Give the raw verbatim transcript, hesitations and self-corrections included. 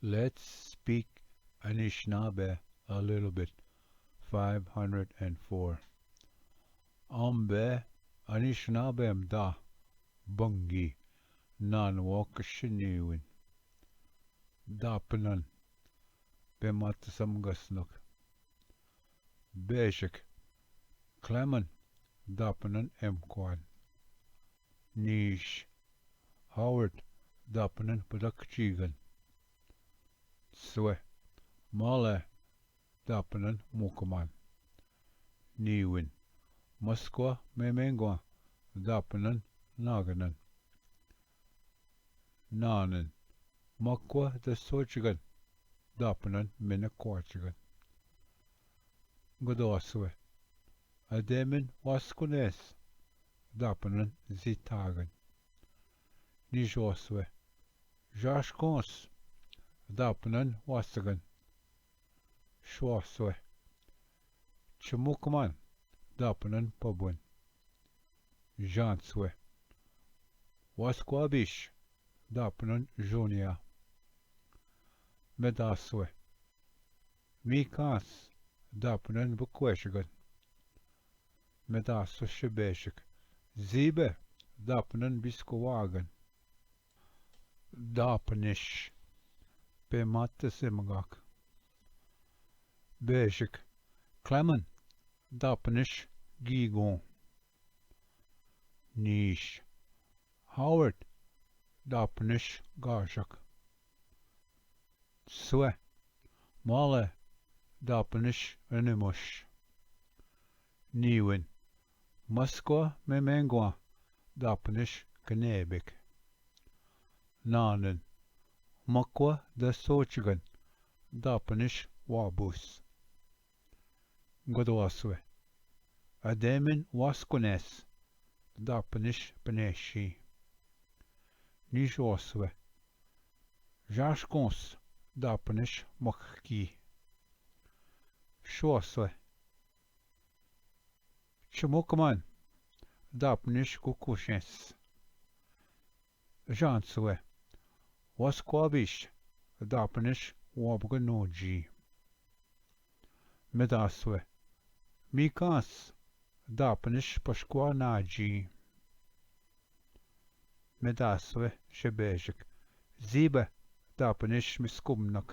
Let's speak Anishinaabe a little bit. Five hundred and four. Ambe अनिशनाबे मदा बंगी नानवो कशनीविन। दापनन पे मत समगसनक। बेशक क्लेमन दापनन एमक्वान। नीश हावर्ट दापनन पदक चीगन। स्वे माले दापनन मुकमान। नीविन मस्क्वा मेमेंग्वा दापनन नागनन। नानन मक्वा दसोचगन दापनन मेनक्वाचगन। गदवास्वे अदेमिन वास्कुनेस दापनन जीतागन। निजोस्वे जाशकोंस दापनन वासगन। श्वासवे चमुकमान दापनन पबन। जांचवे वास्क्वाबिश दापनन जोनिया। मेदासवे मीकांस दापनन बक्वेशगन। मेदासो शबेशक जीबे दापनन बिस्कुवागन। दापनिश पे मात से मगाक। बेशक क्लेमन दापनिश गीगों। नीश हावर्ट दापनिश गाशक। स्वे माले दापनिश अनिमुश। नीविन मस्क्वा मेमेंग्वा दापनिश कनेबिक। नानन मक्वा दसोचगन दापनिश वाबुस। गदवास्वे अदेमिन वास्कुनेस दापनिश पनेशी। निजोस्वे जाशकोंस दापनिश मखकी। श्वासवे चमुकमान दापनिश कुकुशेंस। जांचवे वास्क्वाबिश दापनिश वाबगनोजी। मेदासवे मीकांस दापनिश पशक्वा नाजी। मेदासवे शबेशक जीबे दापनिश मिस्कुमनक।